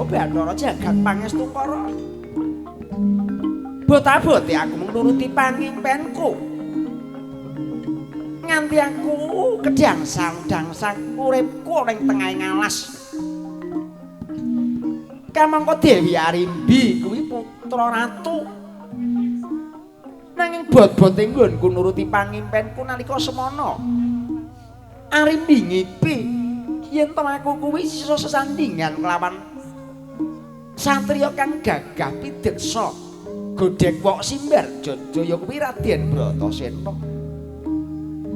Bathara jagat pangestu para. Bot-abote aku mung nuruti pangimpenku. Nganti aku kedangsang-dangsang uripku ning tengahing alas. Kamangka Dewi Arimbi kuwi putra ratu. Nanging bot-bote nggonku nuruti pangimpenku nalika semana. Arimbi ngipi yen to aku kuwi sisa sesandingan kelawan satriya kang gagah pideksa godhek wok simbar jaya kuwi Raden Bratasena.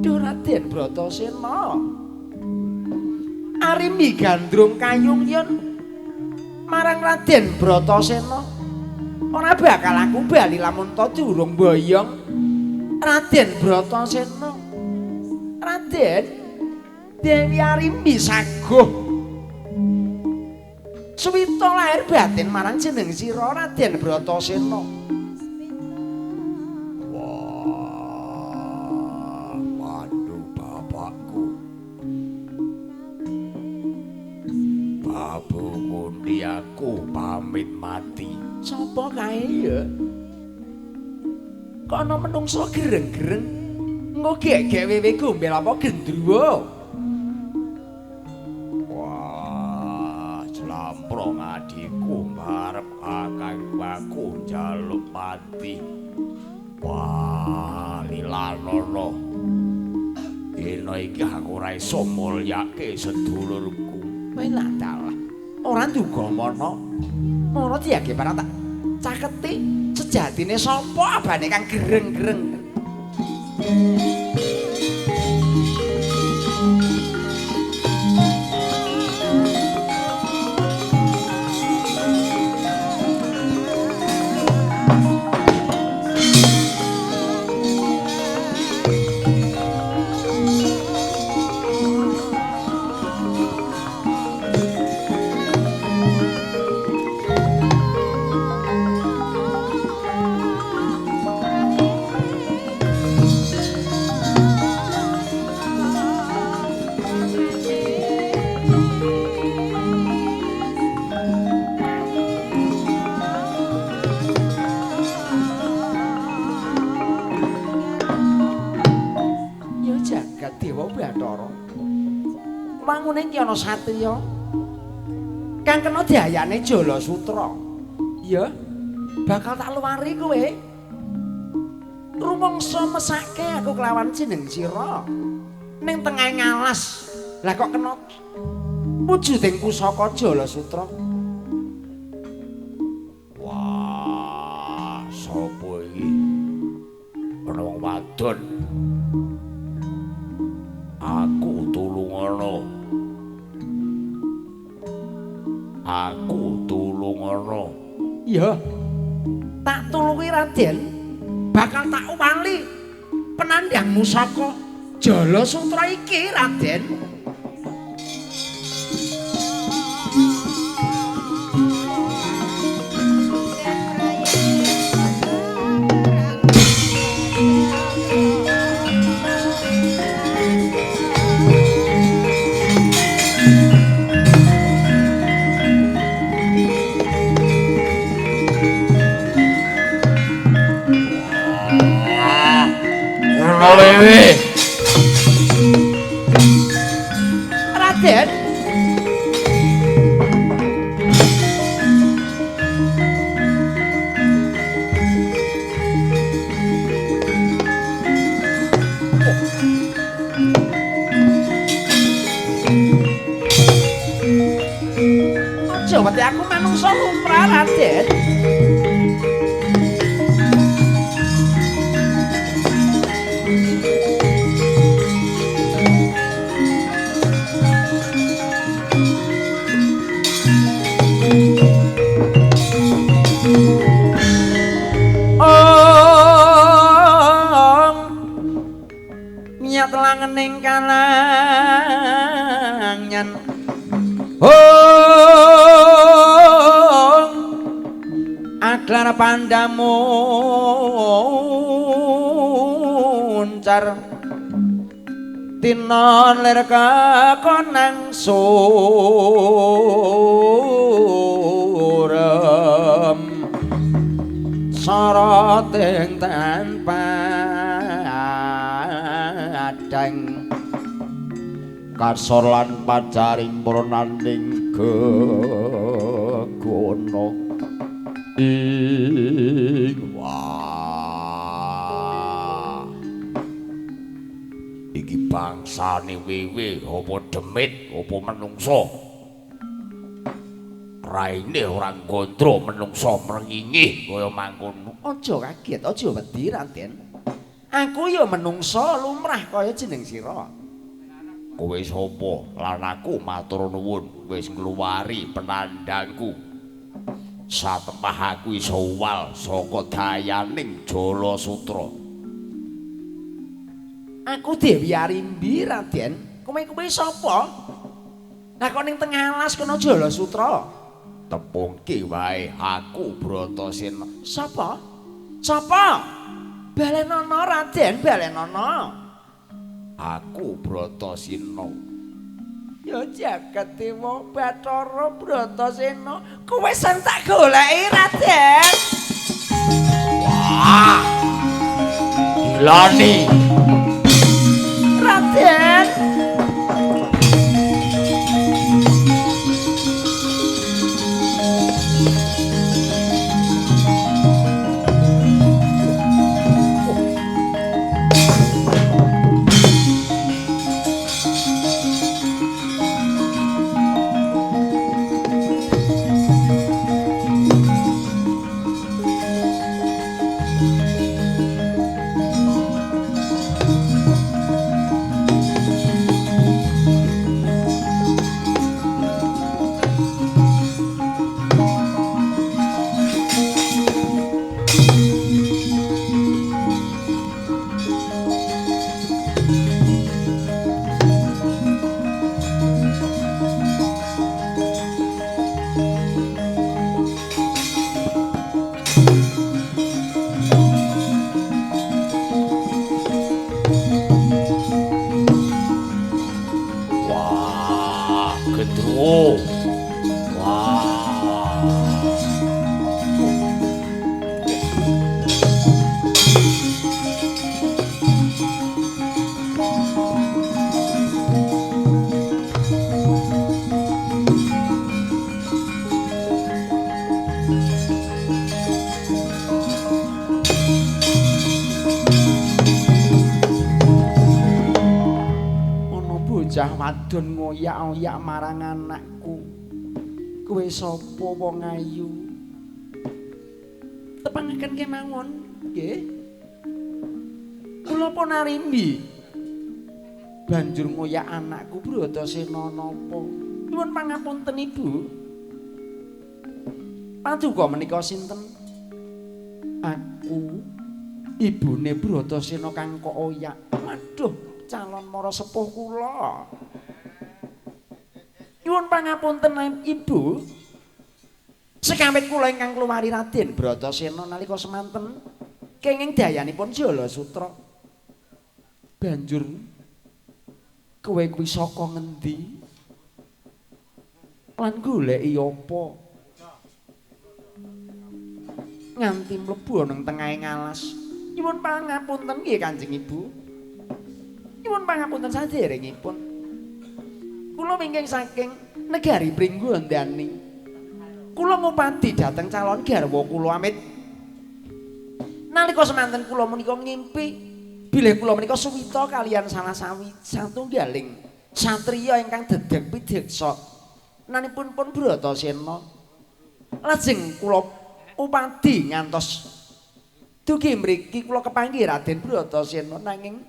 Duh Raden Bratasena. Arimbi gandrung kayung yen marang Raden Bratasena. Ora bakal aku bali lamun to durung mboyong Raden Bratasena. Raden Dewi Arimbi saguh suwita lahir batin marang jeneng sira Raden Bratasena. Wah, mandu bapakku. Babu ngundi aku pamit mati. Sapa kae ya? Kok ana menungso gereng-gereng engko gek-gek wewe gombel apa gendruwo? Wah, jlamprong adhiku marep kakangku aku njaluk mati. Wah, lilanono. Dina iki aku ora iso mulyake sedulurku. Kowe lah dalah. Ora nduga mono. Mono diage barang tak caketi sejatine sapa abane kang gereng-gereng. Wangune iki ana satriya kang kena diayane Jala Sutra. Ya, bakal tak luwari kowe. Rumangsa mesake aku kelawan jeneng sira. Ning tengahing alas. Lah kok kena wujuding pusaka Jala Sutra. Wah, sapa iki? Ana wong wadon. Aku tulungono. Aku tulungono. Iya. Tak tulungi Raden. Bakal tak wali penandang musaka Jala Sutra iki Raden. Raden. Aja wedi aku manungsa lumrah Raden. Langening kalangan oh aglar pandamu uncar tinon lir kakonang sun. Soroting tanpa adang kasor lan pacaring purnaning gegana ing wah iki bangsane wewe apa demit apa menungso raine ora gondro menungso mrengingih kaya mangkono. Aja kaget, aja wedi Raden. Aku ya menungso lumrah kaya jeneng sira. Kowe sapa? Lan aku matur nuwun wis ngluwari penandangku. Satemah aku iso uwal saka dayaning Jala Sutra. Aku Dewi Arimbi Raden. Kowe kuwi sapa? Lah kok ning tengah alas kono Jala Sutra? Tepungke wae aku Bratasena. Sapa? Sapa? Balenono Raden, balenono. Aku Bratasena. Ya jagat dewa Bathara Bratasena, kowe sing tak goleki Raden. Wah. Gilani. Raden. Wadon ngoyak-oyak marang anakku. Kowe sapa wong ayu? Tepangaken kemawon, nggih. Kula pun arimbi. Banjur ngoyak anakku Bratasena napa? Nyuwun pangapunten Ibu. Paduka menika sinten? Aku ibune Bratasena kang kok oyak. Waduh, calon mara sepuh kula. Nyuwun pangapunten Ibu. Sekawit kula ingkang kluwari Raden Bratasena nalika semanten kenging dayanipun Jala Sutra. Banjur kowe kuwi saka ngendi? Lan goleki apa? Nganti mlebu nang tengahing alas. Nyuwun pangapunten nggih Kanjeng Ibu. Nyuwun pangapunten saderengipun. Kula wingking saking negari Pringgondani. Kula ngupadi dhateng calon garwa kula amit. Nalika semanten kula menika ngimpi bilih kula menika suwita kaliyan salah satunggaling satriya ingkang dedeg pideksa. Nanipun pun Bratasena. Lajeng kula upadi ngantos dugi mriki kula kepanggih Raden Bratasena nanging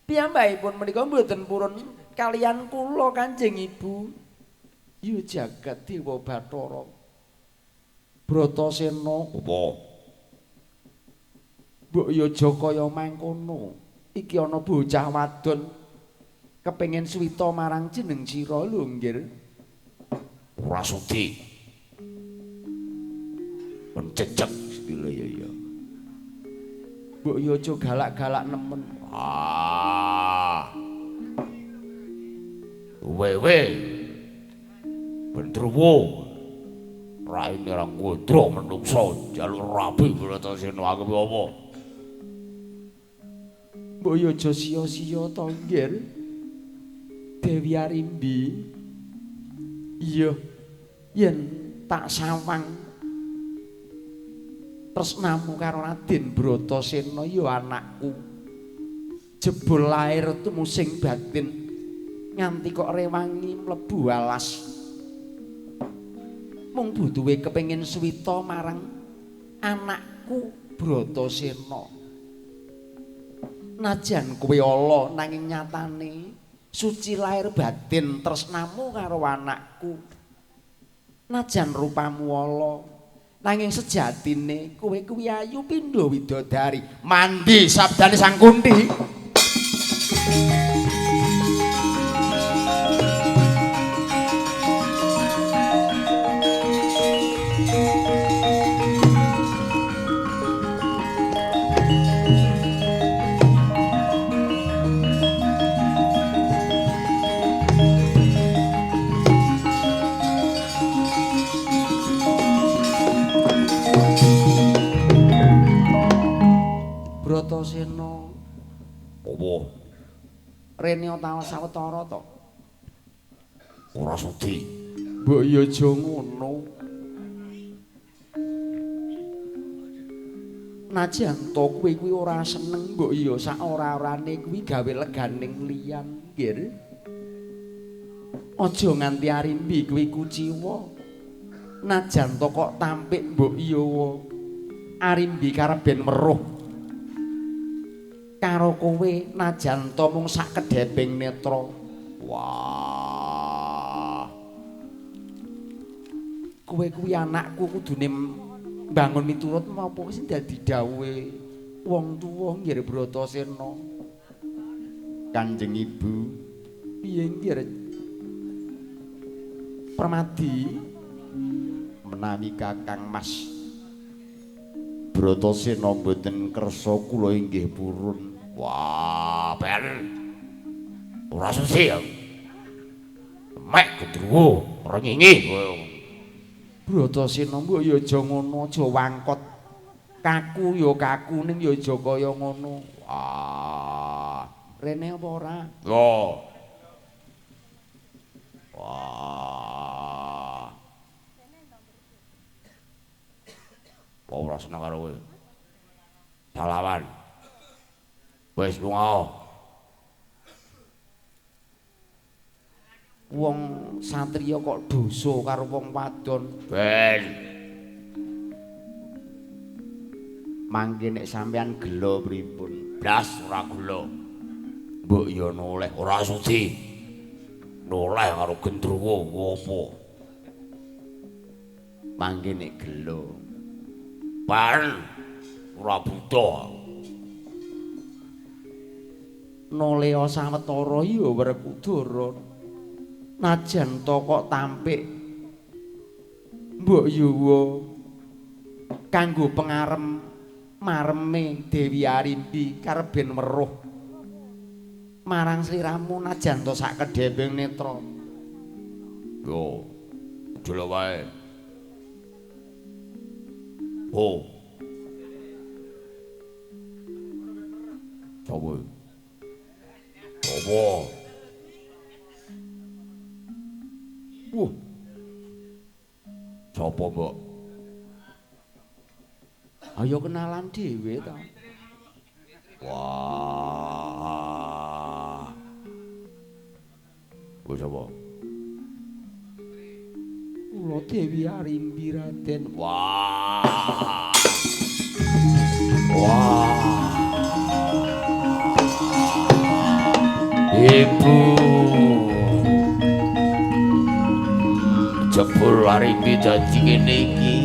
piyambakipun menika mboten purun kaliyan kula Kanjeng Ibu. Ya jagat dewa Bathara. Bratasena apa? Mbok ya aja kaya mangkono. Iki ana bocah wadon kepengin suwita marang jeneng sira lho nggir. Ora sudi. Pencecek sikile ya ya. Mbok ya aja galak-galak nemen. Ah. Wewe. Bendruwo. Raine ora gondro menungso njaluk rabi Bratasena aku apa? Mbok yo aja sia-sia to, Nggir. Dewi Arimbi. Iya. Yen tak sawang tresnamu karo Raden Bratasena ya anakku. Jebul lair tumusing batin nganti kok rewangi mlebu alas. Mung butuhe kepengin suwita marang anakku Bratasena. Najan kowe ala nanging nyatane suci lahir batin tresnamu karo anakku. Najan rupamu ala nanging sejatine kowe kuwi ayu pindha widodari. Mandi sabdane Sang Kunthi. Bratasena. Apa? Rene ta sawetara to? Ora sudi. Mbok ya aja ngono. Najan to kowe kuwi ora seneng, mbok ya sak ora-orane kuwi gawe leganing liyan, nggir. Aja nganti Arimbi kuwi kuciwa. Najan to kok tampik mbok ya Arimbi karep ben weruh karo kowe najan to mung sak kedheping netra. Wah. Kowe kuwi anakku kudune mbangun miturut menapa sing dadi dawuhe wong tuwa nggir Bratasena. Kanjeng Ibu, piye nggir Permadi menawi Kakang Mas Bratasena mboten kersa kula inggih purun. Wah, ben ora susi. Mek gendruwo rengenge. Bratasena mbok ya aja ngono, aja wangkot. Kaku ya kaku ning ya aja kaya ngono. Wah, rene apa ora? Lho. Wah. Ora seneng karo kowe. Salaman. Wis lunga. Wong satriya kok dosa karo wong wadon. Ben. Mangke nek sampean gela pripun? Blas ora gela. Mbok ya noleh ora sudi. Noleh karo gendruwo opo? Mangke nek gela. Ben ora buta. Noleh sawetara ya Werkudara. Najan to kok tampik mbok yuwa kanggo pengarem mareme Dewi Arimbi karep ben weruh marang sliramu najan to sak kedheping netra. Yo, jelo wae. Oh. Sopo? Sopo? Wuh. Sopo, Mbok? Ayo kenalan dhewe to. Wah. Kowe sapa? Kula Dewi Arimbi Raden. Wah. Wah. Ibu. Jebul Arimbi dadi ngene iki.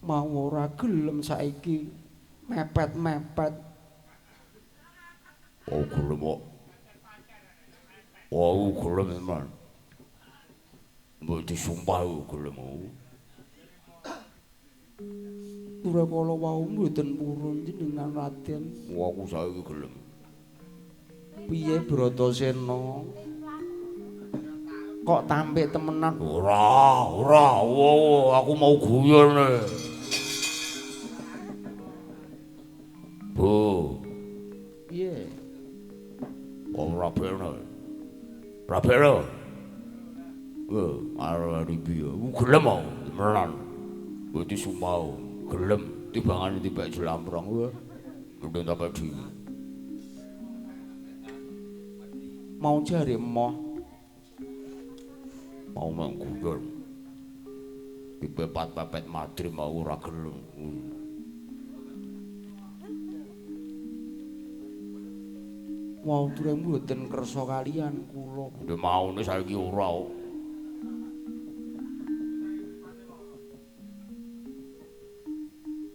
Mau ora gelem saiki mepet-mepet. Oh gelem kok. Oh gelem tenan. Mbok disumpah gelem. Turekala wau mboten purun jenengan Raden. Aku saiki gelem. Piye Bratasena? Kok tampik temenan? Ora, ora, aku mau guyon. Bu. Piye? Wong rabeno. Rabeno. Arep piye? Gelem aku, temenan. Mbok disumpah gelem timbangane tibak jlamprong. Mending tak dhewe. Mau jare emoh. Mau mangguyon. Dipepat-pepet madri mau ora gelem. Wau durung mboten kersa kalian kula. Ndek maune saiki ora.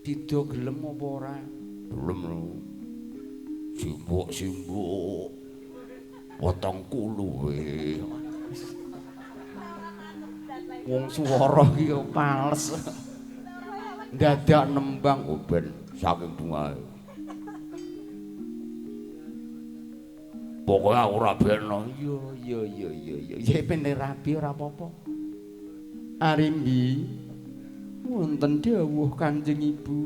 Dida gelem apa ora? Gelem lho. Simbok-simbok. Wetengku luwe. Wong swara iki pales. Dadak nembang ben saking bungahe. Pokoke aku ora beno. Iya iya iya iya iya. Ya ben rabi ora apa-apa. Arimbi wonten dawuh Kanjeng Ibu.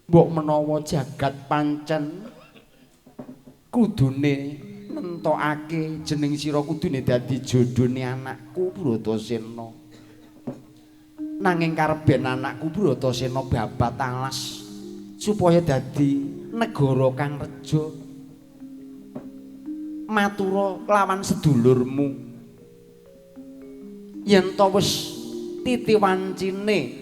Mbok menawa jagat pancen kudune nentokake jeneng sira kudune dadi jodhone anakku Bratasena. Nanging kareben anakku Bratasena babat alas supaya dadi negara kang reja. Matura kelawan sedulurmu. Yen to wis titi wancine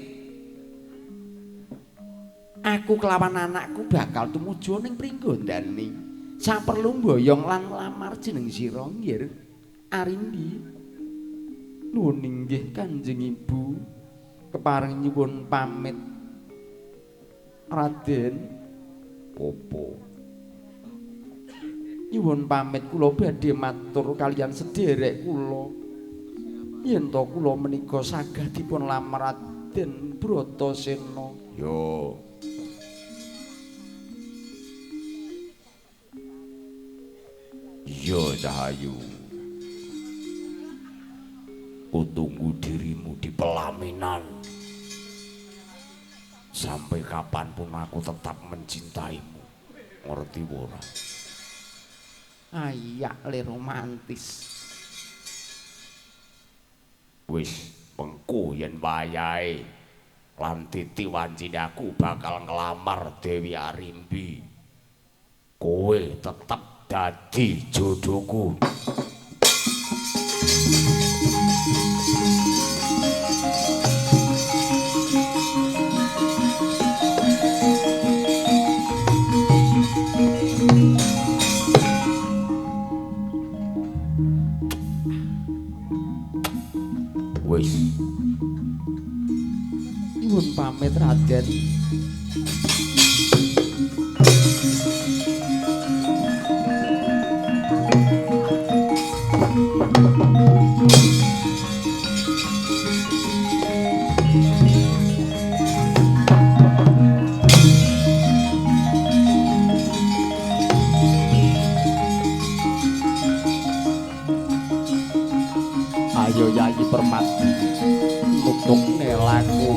aku kelawan anakku bakal tumuju ning Pringgondani. Saperlu mboyong lan nglamar jeneng sira nggih Arimbi. Nuwun inggih Kanjeng Ibu, kepareng nyuwun pamit Raden. Opo? Nyuwun pamit kula badhe matur kaliyan sederek kula. Yen to kula menika sagah dipun lamar Raden Bratasena. Yo. Yo Cahayu, kutunggu dirimu di pelaminan. Sampai kapanpun aku tetap mencintaimu. Ngerti ora? Ayak le romantis. Wis mengko yen wayahe lan titi wancine aku bakal nglamar Dewi Arimbi. Kowe tetep dadi jodohku. Wis. Nyuwun pamit Raden. Ayo Yayi Permati nutukne laku.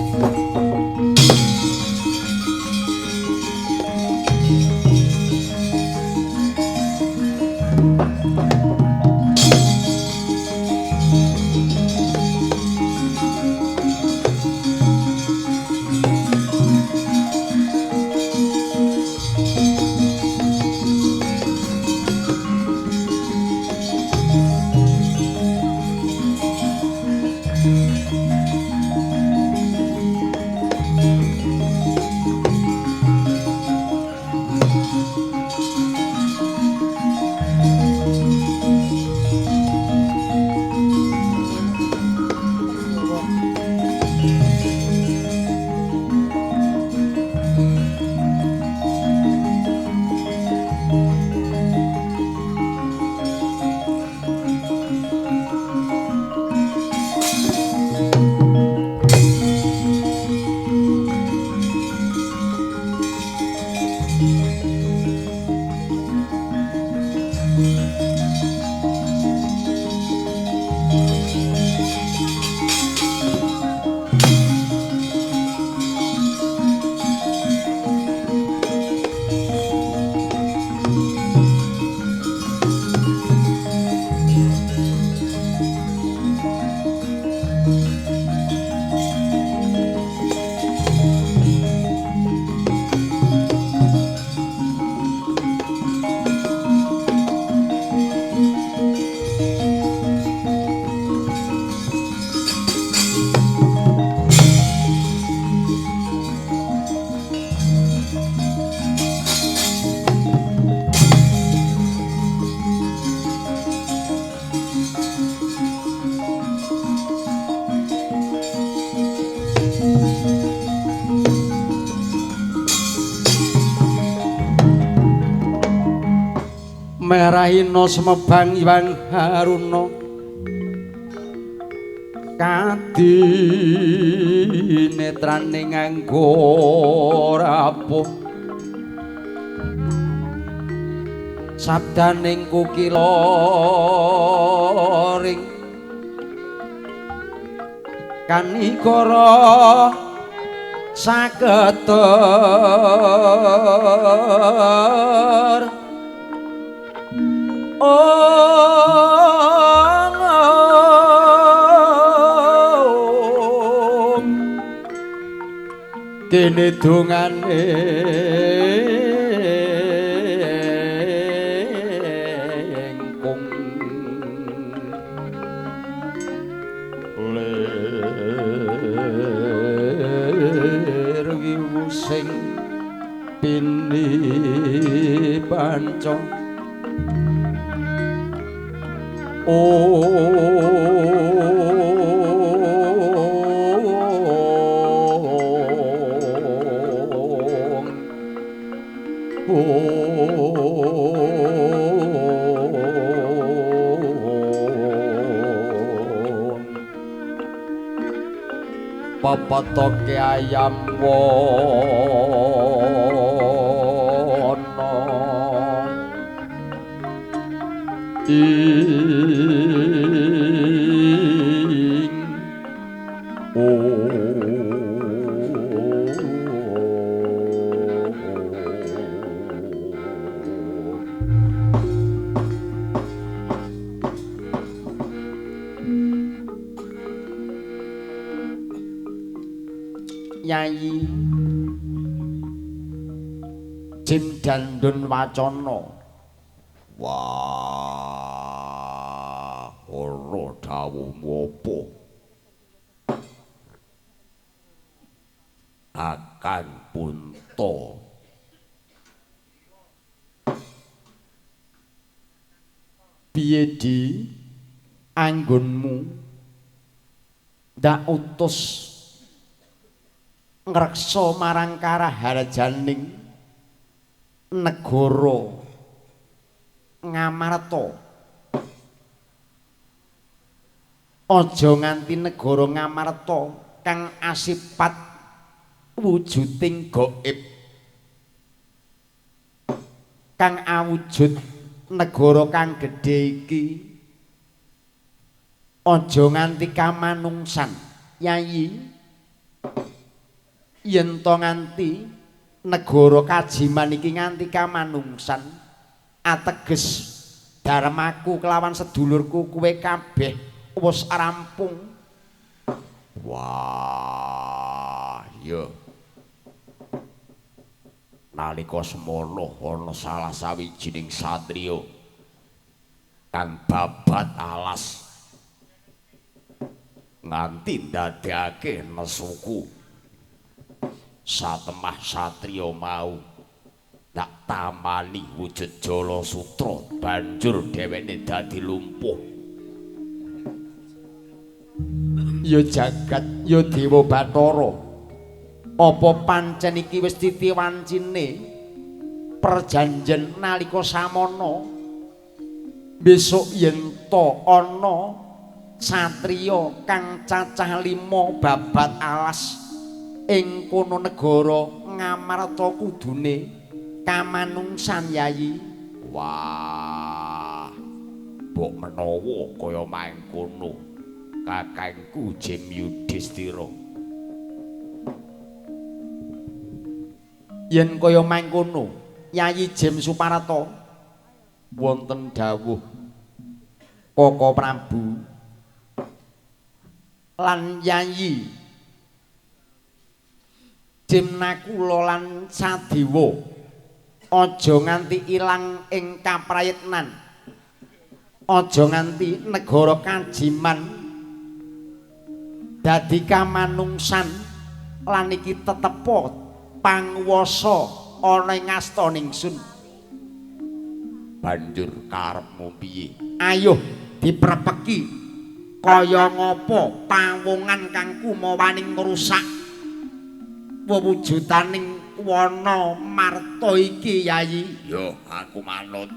Merahina semebang Hyang Haruna kadi netrane nganggo rapuh sabdaning kukila ring kanikara saketer ong dene dongane engkung lir wiwusing pini panca Pepetoke ayam wana ing Yayi Jim Dandun Wacana. Wah, ora dawuhmu apa? Akan punta. Piye di anggonmu ndak utus ngreksa marang karaharjaning negara Ngamarta. Aja nganti negara Ngamarta kang asipat wujuding gaib kang awujud negara kang gedhe iki aja nganti kamanungsan. Yayi, yen to nganti negara Kajiman iki nganti kamanungsan, ateges dharmaku kelawan sedulurku kuwe kabeh wis rampung. Wah, ya. Nalika semono ana salah sawijining satriya kang babat alas nganti ndadekake nesuku. Satemah satriya mau tak tamani wujud Jala Sutra, banjur dheweke dadi lumpuh. Ya jagat, ya Dewa Bathara, apa pancen iki wis titiwancine perjanjen nalika samana? Besok yen to ana satriya kang cacah 5 babat alas ing kono negara Ngamarta kudune kamanungsan. Yayi, wah, mbok menawa kaya mangkono kakangku Jim Yudhistira. Yen kaya mangkono Yayi Jim Suparata, wonten dawuh Koko Prabu Lan Yayi Jim Nakula lan Sadewa aja nganti ilang ing kaprayitnan, aja nganti negara kajiman dadi kamanungsan lan iki tetepa panguwasa ana ing asta ningsun. Banjur karepmu piye? Ayo diprepeki kaya ngapa pawongan kang kumawaning ngrusak wewujutaning wana marta iki Yayi. Yo aku manut.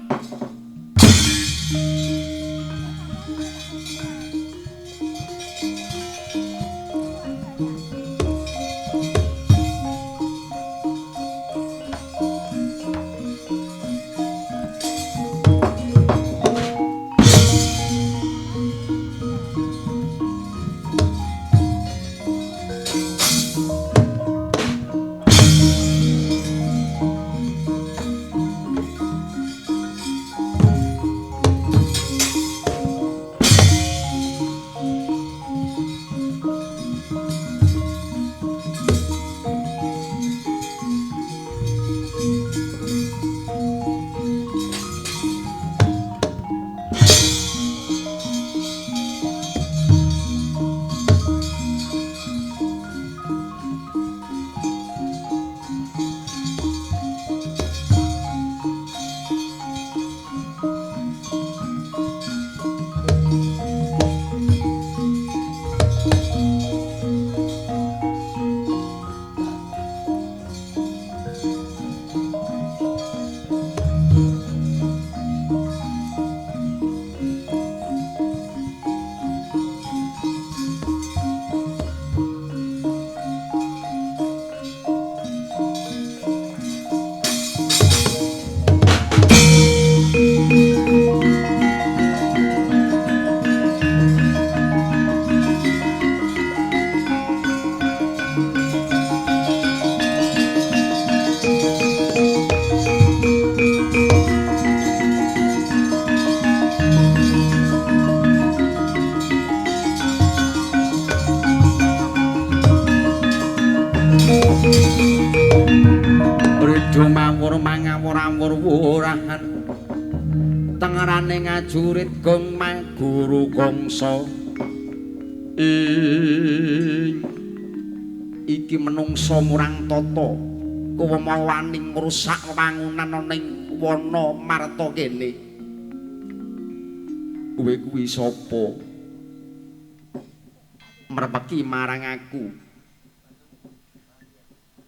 Tengerane ngajurit gong maguru gongso iki menungso murang tata kuwemawaning ngrusak wangunan ana ing wana marta kene. Kowe kuwi sapa? Mrepeki marang aku.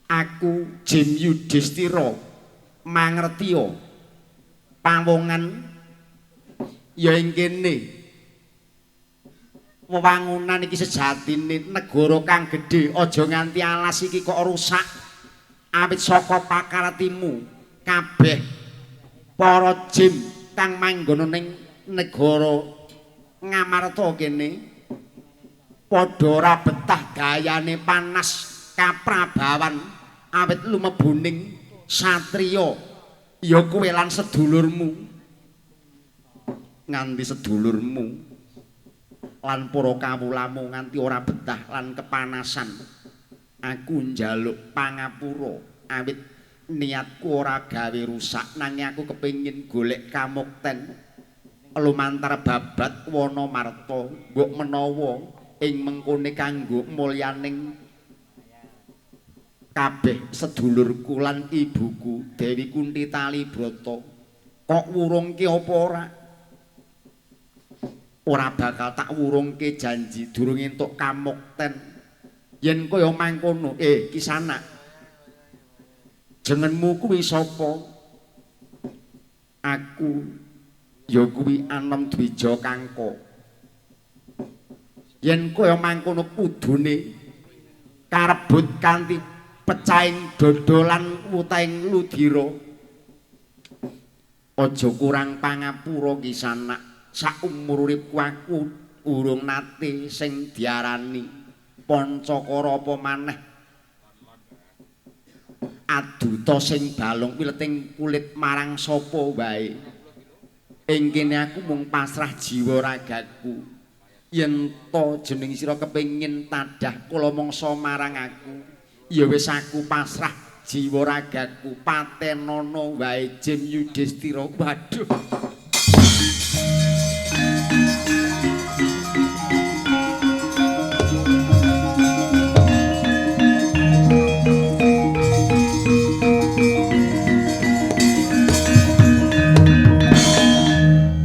Aku Jim Yudhistira mangertiya pawongan ya ing kene. Wewangunan iki sejatine negara kang gedhe, aja nganti alas iki kok rusak awit saka pakartimu kabeh para jim kang manggon ning negara Ngamarta kene padha ora betah gayane panas kaprabawan awit lumebuning satriya ya kowe lan sedulurmu nganti sedulurmu lan para kawulamu nganti ora betah lan kepanasan. Aku njaluk pangapura awit niatku ora gawe rusak nanging aku kepengin golek kamukten lumantar babat wana marta mbok menawa ing mengkone kanggo mulyaning kabeh sedulurku lan ibuku Dewi Kunti Talibrata. Kok wurungke apa ora? Ora bakal tak wurungke janji durung entuk kamukten. Yen kaya mangkono, Kisanak, jenengmu kuwi sapa? Aku ya kuwi Anom Dwija Kangka. Yen kaya mangkono kudune karebut kanthi pecahing dada lan wutahing ludira. Aja kurang pangapura Kisanak. Saumur uripku aku urung nate sing diarani Pancakara apa maneh aduta sing balung wileting kulit marang sapa wae. Ing kene aku mung pasrah jiwa ragaku. Yen to jeneng sira kepengin tadah kula mangsa marang aku, ya wis aku pasrah jiwa ragaku patenono wae Jim Yudhistira. Waduh.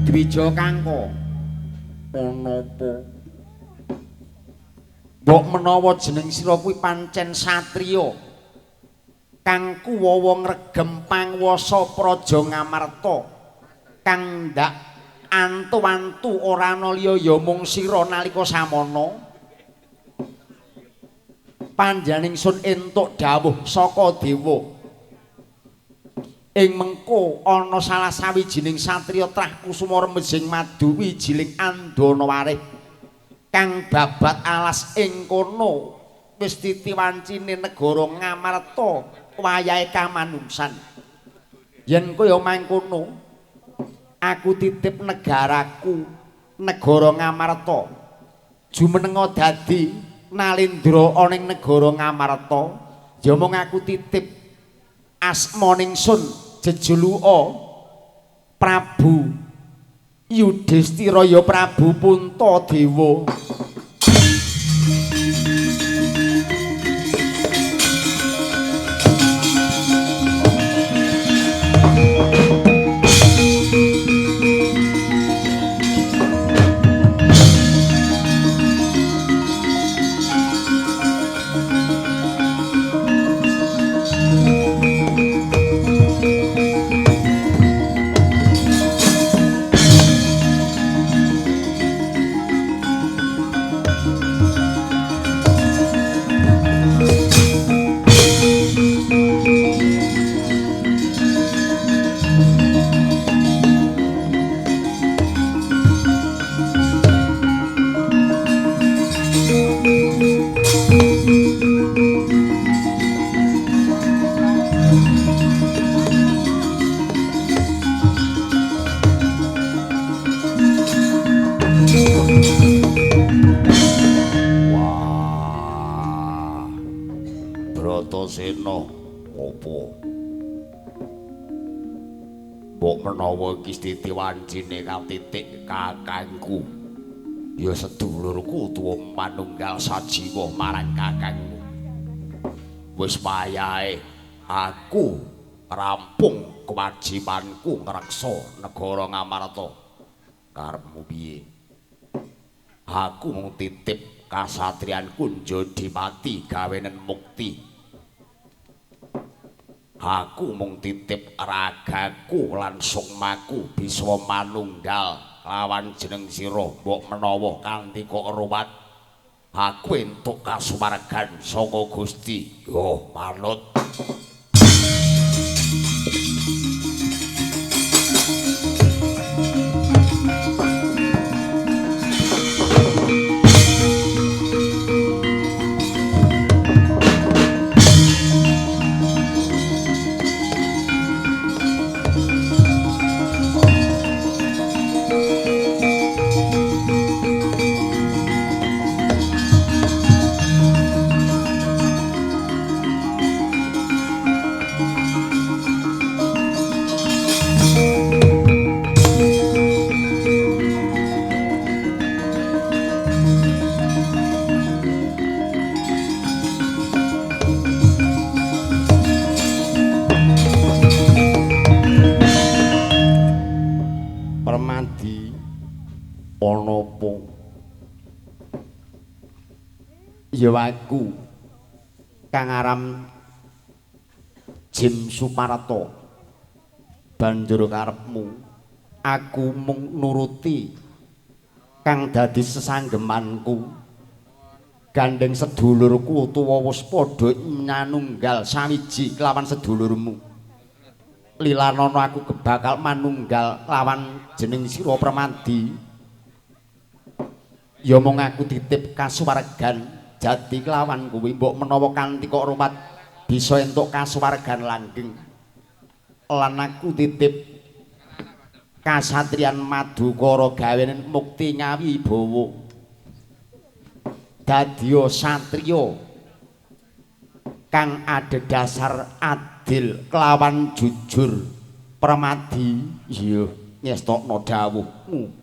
Dwija Kangko, ana apa? Mbok menawa jeneng sira kuwi pancen satriya kang kuwawa ngregem panguwasa Praja Ngamarta kang ndak antu-antu ora ana liya ya mung sira nalika samana. Panjenengan ingsun entuk dawuh saka dewa ing mengko ana salah sawijining satriya trah kusuma remesing madu wijiling andana warih kang babat alas ing kono wis titi wancine negara Ngamarta wayahe kamanungsan. Yen kaya mangkono aku titip negaraku negara Ngamarta jumenenga dadi nalendra ana ing negara Ngamarta, ya mung aku titip asma ningsun jejuluka Prabu Yudhistira ya Prabu Puntadewa. Bratasena apa? Mbok menawa iki titi wancine katitik kakangku. Ya sedulurku tuwa manunggal sajiwa marang kakangmu. Wis wayahe aku rampung kewajibanku ngreksa negara Ngamarta. Karepmu piye? Aku mung titip kasatriyanku njodi mati gawenen mukti. Aku mung titip ragaku lan sukmaku bisa manunggal lawan jeneng sira mbok menawa kanthi kok ruwat aku entuk kasuwargan saka Gusti. Yo manut. Ya aku kang aran Jim Suparto banjur karepmu aku mung nuruti kang dadi sesanggemanku gandeng sedulurku tuwa wis padha nyanunggal sawiji kelawan sedulurmu. Lilanana aku kebakal manunggal lawan jeneng sira Permadi. Ya mung aku titip kasuwargan jati kelawan kuwi mbok menawa kanthi kok rumat bisa entuk kasuwargan langgeng. Lan aku titip kasatriyan Madukara gawenen mukti ngawibawa. Dadiya satriya kang adhedhasar adil kelawan jujur Permadi. Iya, nyestokno dawuhmu.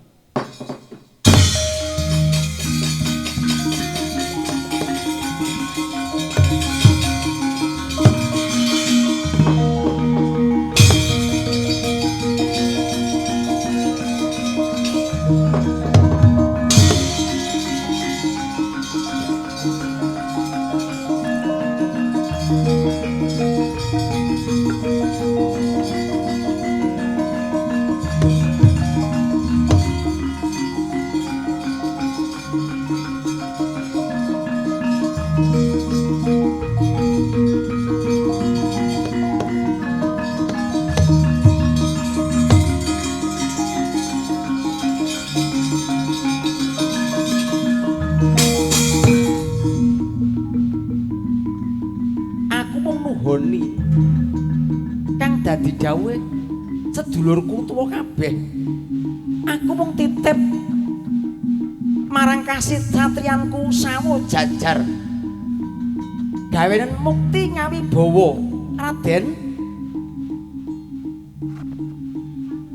Kang dadi dawuhe sedulurku tuwa kabeh. Aku mung titip marang kasih satriyanku Sawo Jajar. Gawenen mukti ngawibawa Raden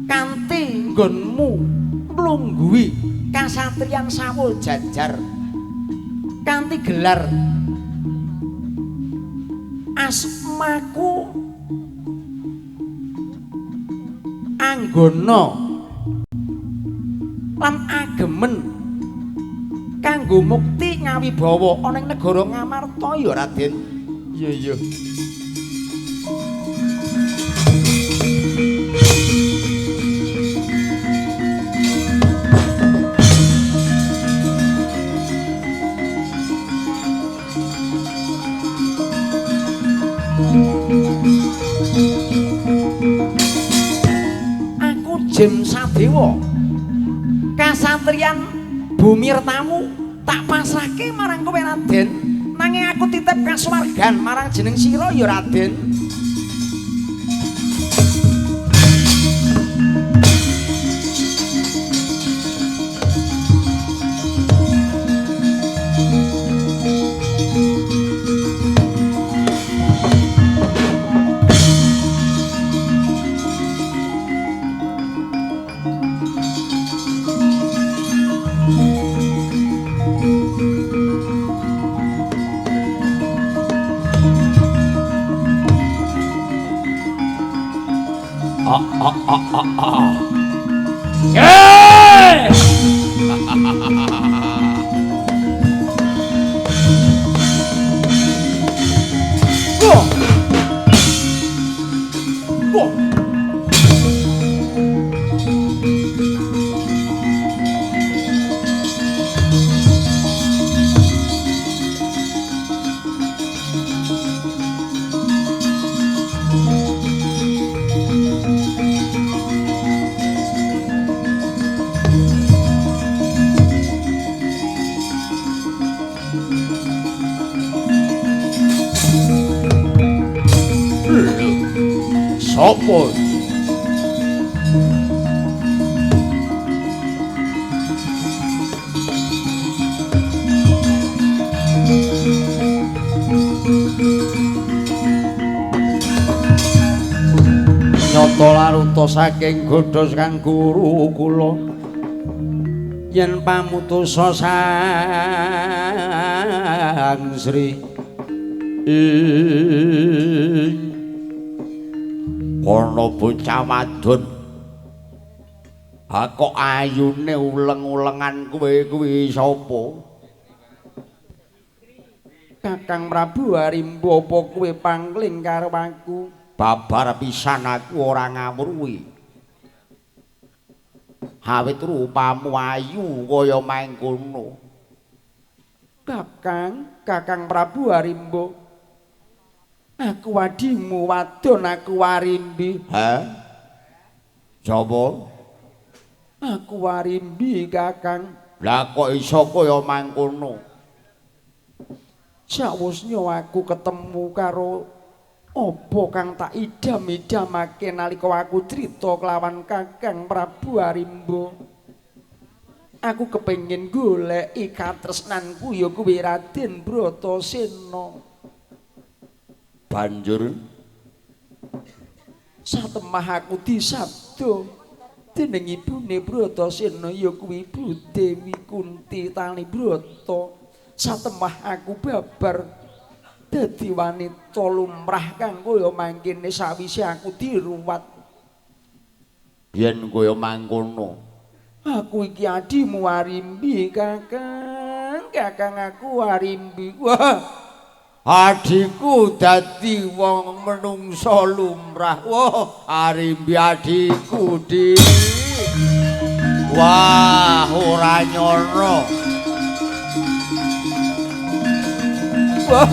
kanthi nggonmu mlungguhi kasatriyan Sawo Jajar kanthi gelar asmaku Anggana lan agemen kanggo mukti ngawibawa ana ing negara Ngamarta ya Raden. Iya iya. Aku Jem Sadewa kasatriyan Bumi Retamu tak pasrahke marang kowe Raden, nanging aku titip kasuwargan marang jeneng sira ya Raden. Sopo? Nyata laruta saking godha kang guru kula yen pamutusa Sang Sri kono bocah wadon. Ha kok ayune uleng-ulengan kowe kuwi sapa? Kakang Prabu Harimba, apa kowe pangling karo aku? Babar pisan aku ora ngawruhi. Awit rupamu ayu kaya mangkono. Kakang, Kakang Prabu Harimba, aku wadimu wadon, aku Warimbi. Ha? Sapa? Aku Warimbi, Kakang. Lah kok iso kaya mangkono? Sawusnya aku ketemu karo apa kang tak idam-idamake nalika aku crita kelawan Kakang Prabu Harimba. Aku kepengin goleki katresnanku ya kuwi Raden Bratasena. Banjur satemah aku disabda dening ibune Bratasena ya kuwi Ibu Dewi Kunti Tali Brata. Satemah aku babar dadi wanita lumrah kang kaya mangkene sawise aku diruwat. Yen kaya mangkono, aku iki adimu Arimbi, Kakang. Kakang aku Arimbi. Wah, adhiku dadi wong menungsa lumrah. Wah, Arimbi adhiku, Dik. Wah, ora nyono. Wah.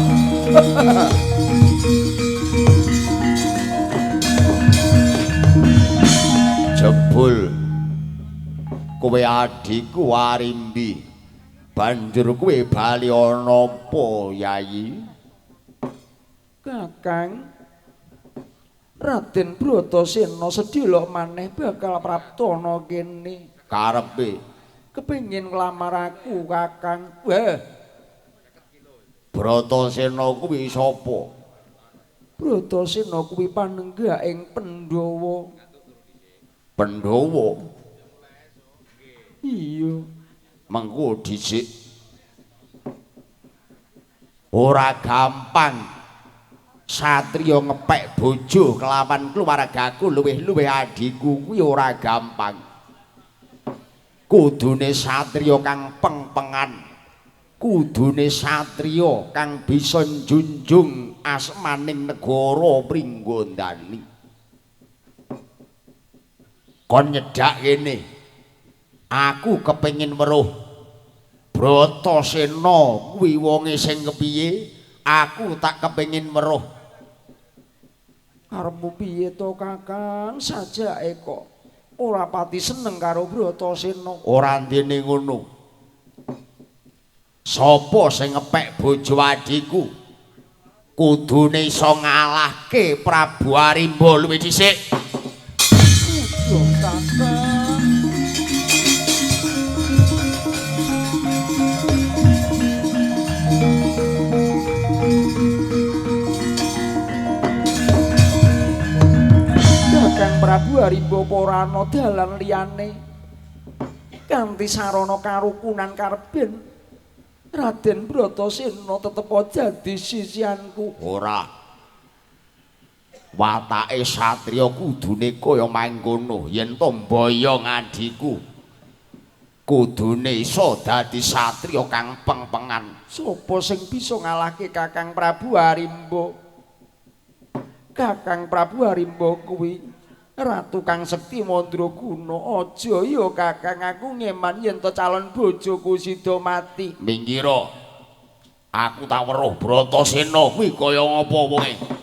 Jebul kowe adhiku Arimbi. Banjur kowe bali ana apa, Yayi? Kakang, Raden Bratasena sedhelok maneh bakal praptana kene. Karepe kepengin nglamar aku, Kakang. Wah. Bratasena kuwi sapa? Bratasena kuwi panenggak ing Pandhawa. Pandhawa? Iya. Mengko dhisik. Ora gampang satriya ngepek bojo kelawan keluargaku luwih-luwih adhiku kuwi ora gampang. Kudune satriya kang pengpengan, kudune satriya kang bisa njunjung asmaning negara Pringgondani. Kon nyedhak kene. Aku kepengin weruh Bratasena kuwi wonge sing kepiye? Aku tak kepengin weruh. Karepmu piye to, Kakang? Sajake kok ora pati seneng karo Bratasena. Ora ndene ngono. Sapa sing ngepek bojo adhiku? Kudune iso ngalahke Prabu Arimba luwih dhisik. Aduh, Kakang. Kakang Prabu Arimba ora ana dalan liyane kanthi sarana karukunan karben Raden Bratasena tetep dadi sisianku. Ora. Watake satriya kudune kaya mangkono. Yen to mboyong adhiku kudune iso dadi satriya kang pengpengan. Sopo sing bisa ngalahke Kakang Prabu Arimba? Kakang Prabu Arimba kuwi ratu kang sekti mandraguna. Aja ya Kakang, aku ngeman yen to calon bojoku sida mati. Minggiro. Aku tak weruh Bratasena kuwi kaya ngapa wonge.